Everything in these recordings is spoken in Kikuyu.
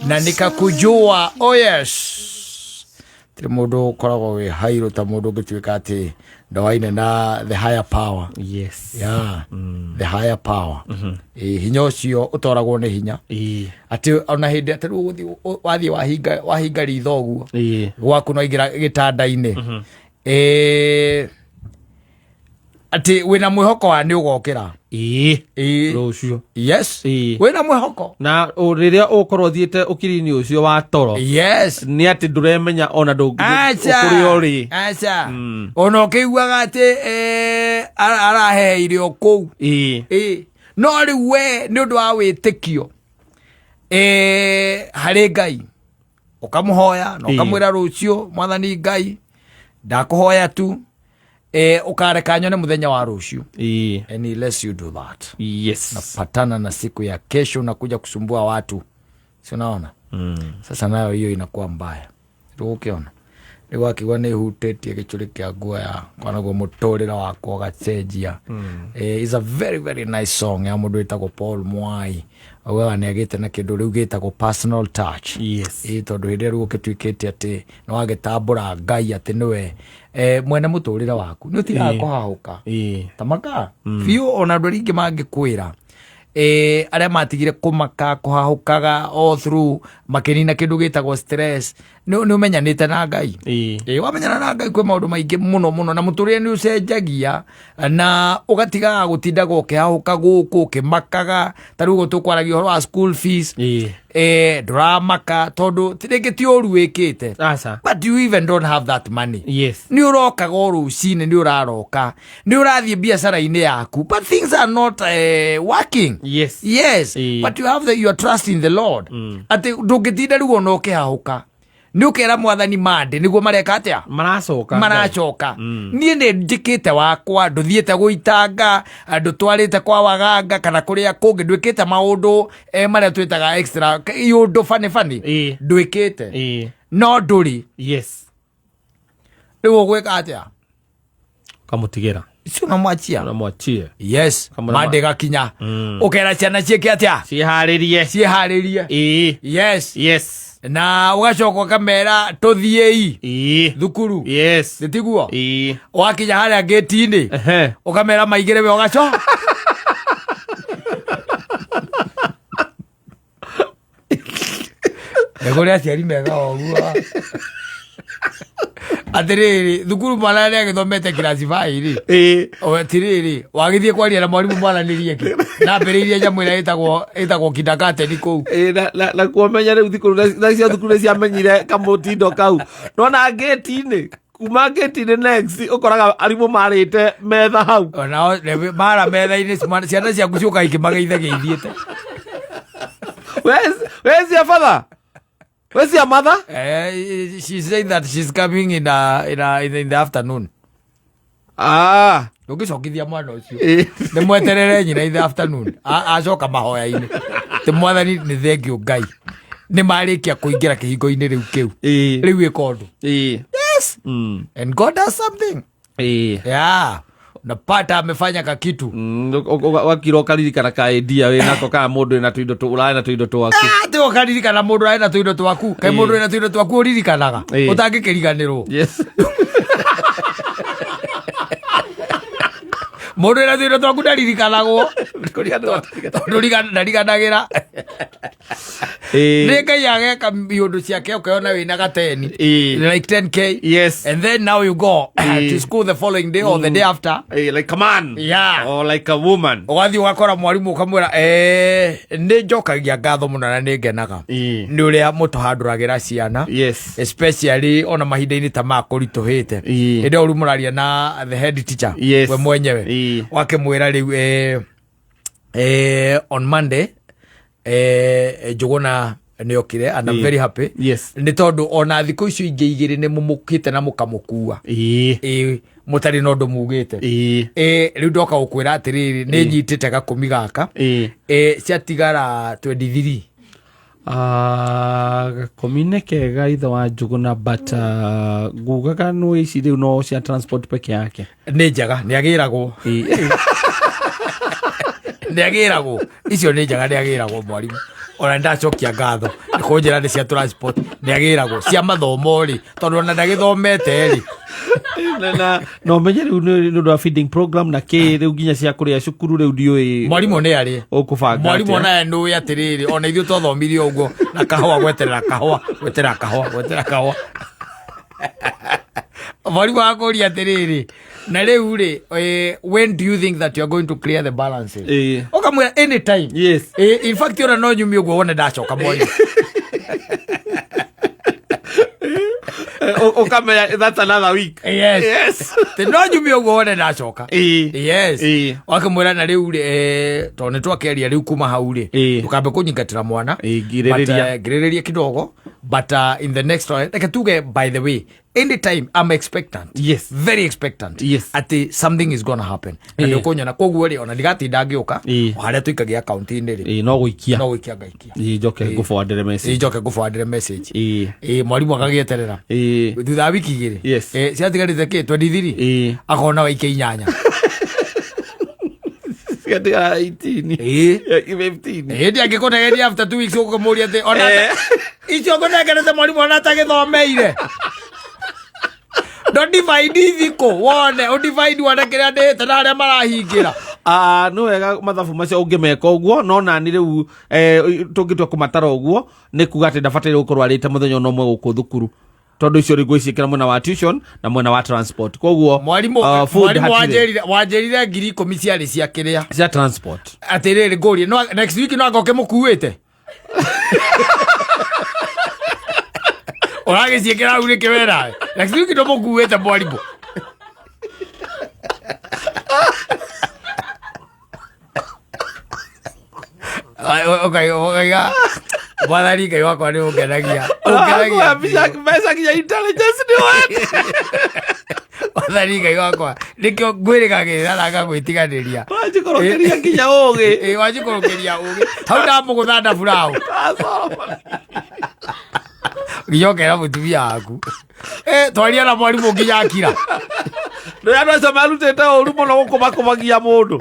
Na nikakujua. Oh yes, tirĩ mũndũ ũkoragwo wĩ hairũ ta mũndũ ũngĩtuĩka atĩ ndoaine na the higher power. Yeah, the higher power. Ĩ, hinya ũcio ũtoragwo nĩ hinya atĩ ona hĩndĩ atĩ rĩu ũgũthiĩ wathiĩ wahinga ritho ũguo gwaku no ingĩra gĩtanda-inĩ. Ĩ, atĩ wĩna mwĩhoko wa nĩ ũgokĩra. Ĩ. Rũciũ. Yes. Ĩ. Wĩna mwĩhoko. Na rĩrĩa ũkorwo ũthiĩte ũkiri-inĩ ũcio wa toro, nĩ atĩ ndũremenya ona Aca. ndũkũrĩa ũrĩ. Aca. Ona ũkĩiguaga atĩ araheire o kũu. Ĩ. No rĩu we nĩ ũndũ wa wĩtĩkio harĩ Ngai, ũkamũhoya na ũkamwĩra, rũciũ mwathani Ngai, ndakũhoya tu ũkareka nyone mũthenya wa rũciũ. And he lets you do that. Napatana na siku ya kesho, unakuja kusumbua watu, si unaona? Sasa nayo hiyo inakuwa mbaya. Rĩu ũkĩona rĩu akiuga nĩ hutĩtie gĩcũrĩ kĩa nguo yakwa, naguo mũtũrĩre wakwa ũgacenjia. Is a very very nice song ya mũndũ wĩtagwo Paul Mwai. Augaga nĩ agĩte na kĩndũ rĩu gĩtagwo personal touch. Ĩ, tondũ hĩndĩ ĩrĩa rĩu ũgĩtuĩkĩte atĩ nĩ wagĩtambũra Ngai atĩ nĩwe mwene mũtũrĩre waku, nĩ ũtigaga kũhahũka. Tamaka biũ. Ona andũ arĩa aingĩ mangĩkwĩra arĩa matigire kũmaka kũhahũkaga all through makĩnina kĩndũ gĩtagwo stress, nĩ ũmenyanĩte na Ngai. Ĩ, wamenyana na Ngai kwĩ maũndũ maingĩ mũno mũno, na mũtũrĩre nĩ ũcenjagia na ũgatigaga gũtindaga ũkĩhahũka gũkũ ũkĩmakaga. Ta rĩu ũguo tũkwaragia ũhoro wa school fees, ndũramaka tondũ rĩngĩ ti ũru wĩkĩte, Aca. but you even don't have that money. Nĩ ũrokaga o rũcinĩ, nĩ ũraroka, nĩ ũrathiĩ biacara-inĩ yaku, but things are not working. Yes. But you have your trust in the Lord atĩ ndũngĩtinda rĩu ona ũkĩhahũka, nĩ ũkera mwathani mande nĩguo mareka atĩa. Maracoka. Maracoka. Niĩ nĩ njĩkĩte wakwa, ndũthiĩte gũitanga, ndũtwarĩte kwa waganga kana kũrĩa kũngĩ, ndwĩkĩte maũndũ marĩa twĩtaga extra iũndũ bani bani. Ndwĩkĩte. No ndũrĩ. Rĩu ũgwĩka atĩa? Kamũtigĩra. Si unamwachia. Unamwachia. Yes. Kamũra mande gakinya, ũkera ciana ciĩke atĩa? Ciĩharĩrie. Ciĩharĩrie. Yes. Na ũgacoka ũkamera tũthiĩi thukuru. Nĩtiguo? Wakinya harĩa ngĩti-inĩ, ũkamera maigĩre, we ũgaco nĩ kũrĩ aciari mega ũguo. Atĩrĩrĩ, thukuru mwana nĩ agĩthomete kiraci baĩ rĩ, atĩrĩrĩ, wagĩthiĩ kwaria na mwarimũ mwaranĩrie kĩ nambĩrĩirie nyamũ ĩrĩa ĩtagwo kindergarten kũu. Ĩĩ, na kuomenya rĩu thukuru nacio thukuru nĩ ciamenyire kamũtindo kau nona ngĩti-inĩ, kuma ngĩti-inĩ next ũkoraga arimũ marĩte metha hau. Onao mara metha-inĩ, ciana ciaku ciũka ikĩmageithagia ithiĩte. Where's your father? Where's your mother? She said that she's coming in the afternoon. Ndũngĩcokithia mwana ũcio. Nĩ mweterere nyina in the afternoon. Acoka mahoya-inĩ. Tĩ mwathani nĩ thengio Ngai. Nĩ marĩkia kũingĩra kĩhingo-inĩ rĩu kĩu. Rĩu ĩka ũndũ. Yes. And God does something. Yeah. Napata amefanya kakitu. Wakira ũkaririkana kaĩndia wĩ nako kana mũndũ wĩna tũindo ũrarĩ na tũindo twaku. Ah, Atĩ ũkaririkana mũndũ arĩ na tũindo twaku. Kaĩ mũndũ wĩna tũindo twaku ũririkanaga? Ũtangĩkĩriganĩrwo. Mũndũ wĩna tũindo twaku ndaririkanagwo. Tondũ ndariganagĩra. Nĩ Ngai ageka iũndũ ciake, ũkeona wĩna gateni. Like 10K. And then now you go to school the following day or the day after. Like a man. Or like a woman. Ũgathiĩ ũgakora mwarimũ ũkamwĩra, nĩ njokagia ngatho mũno na nĩ ngenaga nĩ ũrĩa mũtũhandũragĩra ciana, especially ona mahinda-inĩ ta maya kũritũhĩte. Hĩndĩ ĩyo rĩu mũraria na the head teacher we mwenyewe, wakĩmwĩra rĩu on Monday Njũgũna nĩ okire and I'm very happy nĩ tondũ ona thikũ icio ingĩ igĩrĩ nĩ mũmũkĩte na mũkamũkua. Ĩ, mũtarĩ na ũndũ mugĩte. Ĩ, rĩu ndoka gũkwĩra atĩrĩrĩ, nĩ nyitĩte gakũmi gaka. Ĩ, ciatigara 23. Ah, gakũmi nĩ kega, ithe wa Njũgũna, but ngugaga nũ ici rĩu no cia transport peke yake. Nĩ njega, nĩ agĩragwo. Nĩ agĩragwo, icio nĩ njega, nĩ agĩragwo mwarimũ. Ona ndacokia ngatho nĩ kũnjĩra nĩ cia transport nĩ agĩragwo cia mathomo rĩ, tondũ ona ndagĩthomete rĩ. Na ũmenye rĩu nĩ ũndũ wa feeding program na kĩ rĩu nginya cia kũrĩa cukuru rĩu ndiũĩ. Mwarimũ nĩ arĩ ũkũbanga mwarimũ atĩa. Onawe nũĩ atĩrĩrĩ, ona ithuĩ twathomire ũguo na kahũa, gweterera kahũa, gweterera kahũa, gweterera kahũa. Mwarimũ akũria atĩrĩrĩ, na rĩu rĩ, when do you think that you are going to clear the balances? Ũkamwĩra anytime. In fact, ona no nyumie ũguo wone ndacoka, mwarimũ. Ũkamenya that's another week. Yes. Tĩ no nyumie ũguo wone ndacoka. Yes. Wakĩmwĩra na rĩu rĩ, tondũ nĩ twakĩaria rĩu kuma hau rĩ, ndũkambe kũnyingatĩra mwana. Ngirĩrĩria. But, ngirĩrĩria kidogo, but in the next one, reke tuge, by the way, anytime I'm expectant, very expectant atĩ something is gonna happen na nĩ ũkũnyona. Koguo rĩ, ona ndigatinda ngĩũka o harĩa tũikagia akaunti-inĩ rĩ, No gũikia. No gũikia ngaikia. Njoke ngũbwandĩre message. Njoke ngũbwandĩre message. Mwarimũ agagĩeterera thutha wa wiki 2. Ciatigarĩte kĩ 23. Akona waikia 8. Cigatigara 18. 15. Hĩndĩ angĩkũnegeria after 2 weeks, ũkũmũria atĩ ona icio ngũnengerete mwarimũ ona atagĩthomeire, ndo divide thikũ wone ũdivide wone kĩrĩa ndĩhĩte na arĩa marahingĩra. Ah, nĩ wega mathabu macio ũngĩmeka ũguo, no nani rĩu tũngĩtua kũmatara ũguo nĩ kuga atĩ ndabataire gũkorwo arĩte mũthenya ona ũmwe gũkũ thukuru, tondũ icio rĩu ngwĩciĩkĩra mwena wa tuition na mwena wa transport, koguo Mwarimũ food mwarimũ hatirĩ. Wanjĩrire 10,000 ciarĩ cia kĩrĩa? Cia transport. Atĩrĩrĩ, ngũrie, next week no angoke mũkuĩte ũragĩciĩkĩra hau nĩkĩ werawe next week ndũmũkuĩte mwarimũ? Ũkaiga Mwathani Ngai wakwa nĩ ũngenagia, ũngenagia biũ. Mbeca nginya intelligence nĩ wete. Mwathani Ngai wakwa, nĩkĩo ngwĩrĩgagĩrĩra na ngagwĩtiganĩria. Wanjikũrũkĩria nginya ũgĩ. Ĩ, wanjikũrũkĩria ũgĩ hau ndamũgũtha ndaburaũ nginya ũkera mũtumia waku. Twaria na mwarimũ nginya akira. Nĩ andũ acio marutĩte ũru mũno gũkũmakũmagia mũndũ.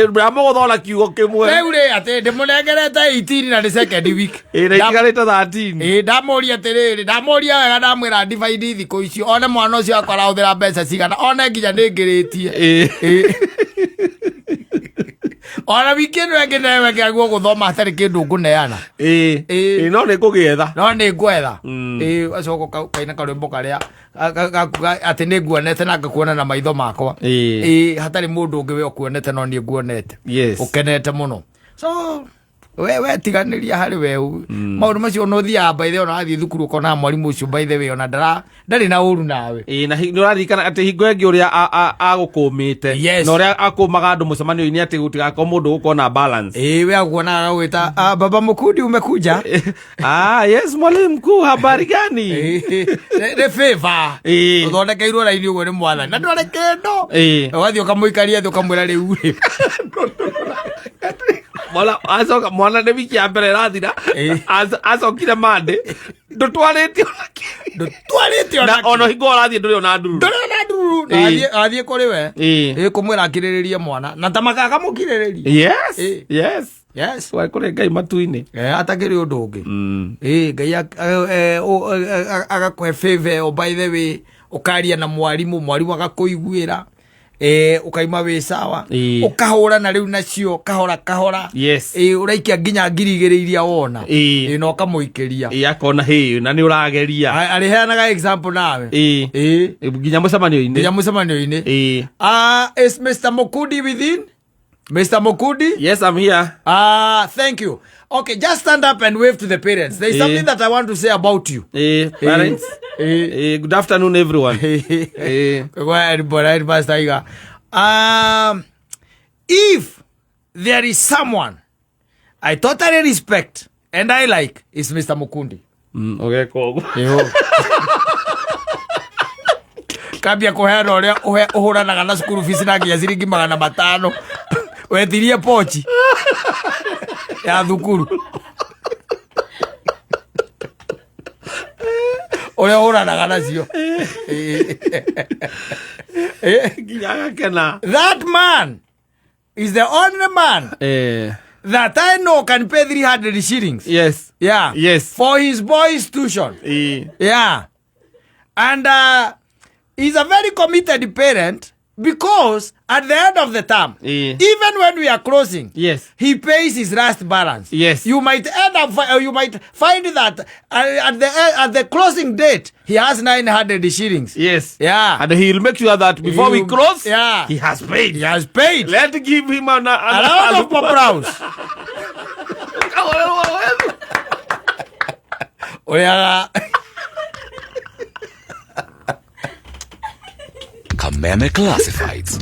Ndamũgũtha ona kiugo kĩmwe. Rĩu rĩ, atĩ ndĩmũnengerete 18 na nĩ second week. Na itigarĩte 13. Ĩ, ndamũria atĩrĩrĩ, ndamũria wega, ndamwĩra divide thikũ icio one mwana ũcio akwa arahũthĩra mbeca cigana, one nginya nĩ ngĩrĩtie. Ona wiki ĩno ĩngĩ newe ngĩagwo gũthoma hatarĩ kĩndũ ngũneana. Ĩ, no nĩ ngũgĩetha. No nĩ ngwetha. Ĩ, acoka kaina karwĩmbo karĩa gakuga atĩ nĩ nguonete na ngakuona na maitho makwa. Ĩ, hatarĩ mũndũ ũngĩ we ũkuonete, no niĩ nguonete ũkenete mũno. So we tiganĩria harĩ we maũndũ macio ona ũthiaga, by the way, ona wathiĩ thukuru ũkona mwarimũ ũcio, by the way, ona ndara ndarĩ na ũru nawe. Ĩ, na nĩ ũraririkana atĩ hingo ĩngĩ ũrĩa agũkũmĩte na ũrĩa akũmaga andũ mũcemanio-inĩ atĩ gũtigakorwo mũndũ gũkorwo na balance. Ĩ, we akuonaga agagwĩta, "Ah, baba Mukundi, umekuja?" Ah, yes, mwalimu mkuu, habari gani? Nĩ favor ũthondekeirwo raini ũguo nĩ Mwathani na ndwarĩ kĩndũ. Ũgathiĩ ũkamũikaria thĩ ũkamwĩra rĩu rĩ. Mwana acoka, mwana nĩ wiki ya mbere ĩrathira. Acokire mande ndũtwarĩte ona kĩ. Ndũtwarĩte na ona ona hingo ũrathiĩ ndũrĩ ona ndururu. Ndũrĩ ona ndururu na athiĩ kũrĩ we. Ĩ, kũmwĩra akirĩrĩrie mwana na ta makagamũkirĩrĩria. Yes. Wa kũrĩ Ngai matu-inĩ. Atakĩrĩ ũndũ ũngĩ. Ĩ, Ngai agakũhe favor ĩyo, by the way, ũkaria na mwarimũ, mwarimũ agakũiguĩra, ũkaima wĩ sawa. Ũkahũrana rĩu nacio kahora kahora. Ũraikia nginya 2,000 iria wona. Na ũkamũikĩria. Akona hĩ na nĩ ũrageria. Arĩheanaga example nawe. Nginya mũcemanio-inĩ. Nginya mũcemanio-inĩ. Is Mr. Mukundi within? Mr. Mukundi? Yes, I'm here. Ah, thank you. Okay, just stand up and wave to the parents. There is something that I want to say about you. Parents. Good afternoon, everyone. Go ahead, Bwana Pastor Iga. If there is someone I totally respect and I like, is Mr. Mukundi. Ũgeka ũguo. Yo. Kambia kũheana ũrĩa ũhũranaga na cukuru fees na nginya ciringi 500 wetirie pochi ya thukuru, ũrĩa ũhũranaga nacio. Nginya agakena. That man is the only man That I know can pay 300 shillings. Yes. Yeah. Yes. For his boy's tuition. Yeah. And he's a very committed parent because at the end of the term, even when we are closing, he pays his last balance. Yes. You might end up, you might find that at the closing date, he has 900 shillings. Yes. Yeah. And he'll make sure that before we close, he has paid. He has paid. Let's give him a round of applause. Oya. Kameme Classifieds.